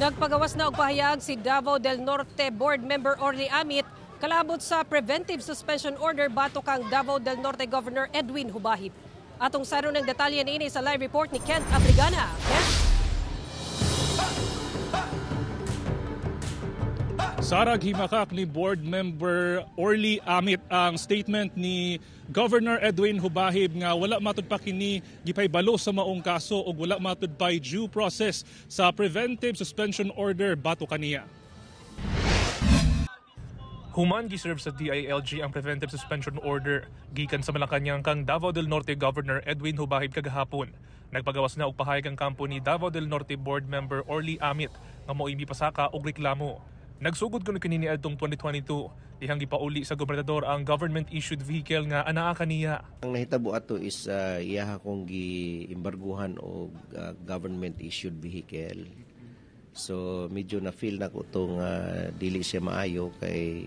Nagpagawas na og pahayag si Davao del Norte Board Member Orly Amit kalabot sa preventive suspension order batok kang Davao del Norte Governor Edwin Hubahib. Atong saron ng detalye niini sa live report ni Kent Abrigana. Kent? Sara, gimakak ni board member Orly Amit ang statement ni Governor Edwin Hubahib nga wala matud pa kini gipaybalo sa maong kaso ug wala matud pa due process sa preventive suspension order batok kaniya. Human giserve sa DILG ang preventive suspension order gikan sa Malacañang kang Davao del Norte Governor Edwin Hubahib kagahapon. Nagpagawas na og pahayag ang kampo ni Davao del Norte Board Member Orly Amit nga mo'y mipasaka og reklamo. Nagsugod kuno kini niadtong 2022, dihang gipauli sa gobernador ang government-issued vehicle nga anaa kaniya. Ang nahitabo ato is iyaha kong giimbarguhan og government-issued vehicle. So medyo na-feel na ko itong dili siya maayo kay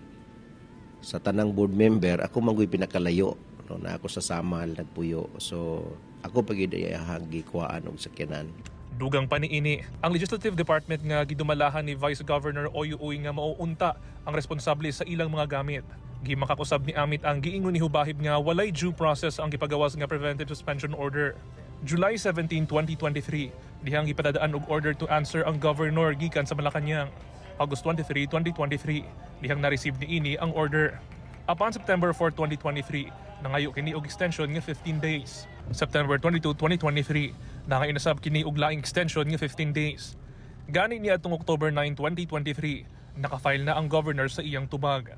sa tanang board member, ako man pinakalayo. No, na ako sa Samal nagpuyo. So ako pag iyahang gikuhaan og sakyanan. Dugang pa niini, ang Legislative Department nga gidumalahan ni Vice Governor Oyo Uy nga mauunta ang responsable sa ilang mga gamit. Gimakakusab ni Amit ang giingon ni Hubahib nga walay due process ang gipagawas nga preventive suspension order. July 17, 2023, dihang gipadadaan og order to answer ang governor gikan sa Malacañang. August 23, 2023, dihang na-receive niini ang order. Upon September 4, 2023, nangayo kini og extension nga 15 days. September 22, 2023, nangayo nasab kini og laing extension nga 15 days. Gani ni atong October 9, 2023, nakafile na ang governor sa iyang tubag.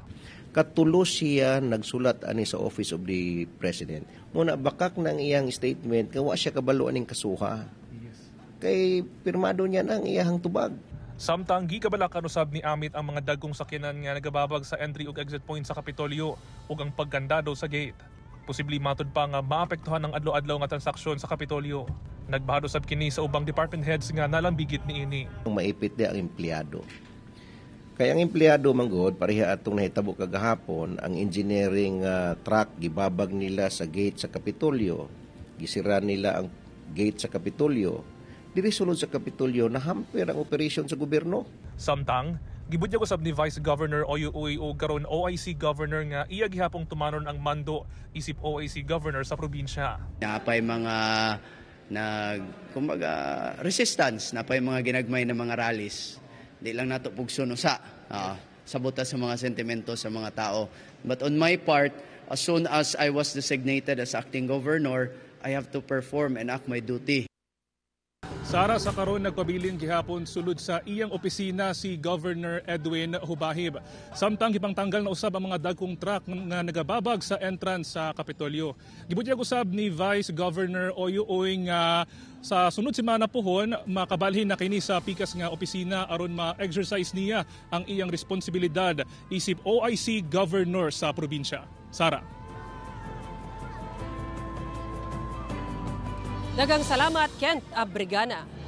Katulo siya nagsulat ani sa Office of the President. Muna bakak ng iyang statement nga wa siya kabalo aning kasuha. Yes. Kay pirmado niya nang iyang tubag. Samtang gikabalakan usab ni Amit ang mga dagkong sakyanan nga nagababag sa entry ug exit point sa Kapitolyo ug ang pagkandado sa gate. Posible matud pa nga maapektuhan ang adlaw-adlaw nga transaksyon sa Kapitolyo. Nagbahado sab kini sa ubang department heads nga nalambigit niini. Ang maipit di ang empleyado. Kaya ang empleyado manggod, pareha atong nahitabo kagahapon, ang engineering truck gibabag nila sa gate sa Kapitolyo. Gisira nila ang gate sa Kapitolyo. Diri sulod sa Kapitolyo, nahamper ang operation sa gobyerno. Samtang, gibudyag usab ni Vice Governor Oyo Uy o karon OIC Governor nga iya gihapong tumanon ang mando isip OIC Governor sa probinsya. Napay mga nag kumbaga resistance, napay mga ginagmay na mga rallies. Di lang nato pugson usa sabuta sa mga sentimento sa mga tao. But on my part, as soon as I was designated as acting governor, I have to perform and act my duty. Sara, sa karon nagpabilin gihapon sulod sa iyang opisina si Governor Edwin Hubahib. Samtang gipangtanggal na usab ang mga dagkong truck nga nagababag sa entrance sa Kapitolyo. Gibutyag usab ni Vice Governor Oyo Uy nga sa sunod semana pohon makabalhin na kini sa pikas nga opisina aron ma-exercise niya ang iyang responsibilidad isip OIC Governor sa probinsya. Sara. Daghang salamat, Kent Abrigana.